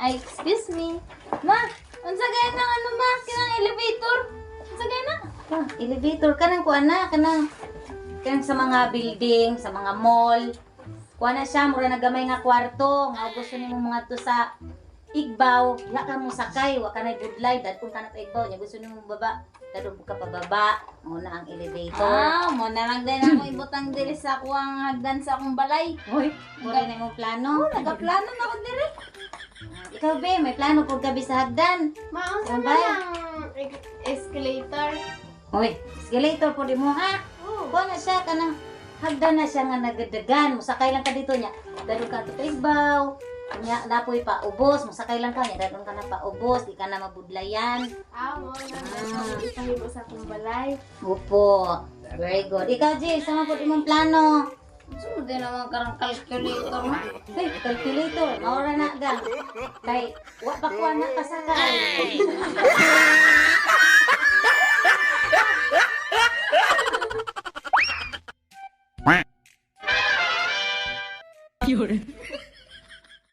Ay, excuse me. Ma, unsa gay nang ano ma? Kinang elevator? Unsa gay na? Ah, elevator kanang kuan na, kanang kanang sa mga building, sa mga mall. Kuan na siya, mura na gamay nga kwarto, nga gusto nimo mga to sa igbaw, wala ka mo sakay, wa ka na budlay, dadkon ka na pa igbaw, nya gusto nimo baba, dadong ka pababa, mo na ang elevator. Ah, mo na lang din ako ibutang diri sa akuang hagdan sa akong balay. Uy, mura na imong plano. Oh, nagaplano na ko diri. Ah, ikaw be, may plano pud gabi sa hagdan. Ma, unsa Tambay. man ang escalator? Uy, escalator pud imo ha. Oh. Kuha na siya kanang hagdan na siya nga nagadagan. Musakay lang ka dito niya. Dadon ka to igbaw. Nya napoy pa ubos, musakay lang ka niya dadon ka na pa ubos, di ka na mabudlayan. Ah, mo na lang ipahimo sa akong balay. Opo. Very good. Ikaw, Jill, sama po imong plano. Unsa mo din naman karang calculator ma? Hey, calculator, maura na gang. Kay wa pa kuha na kasakay. 有人。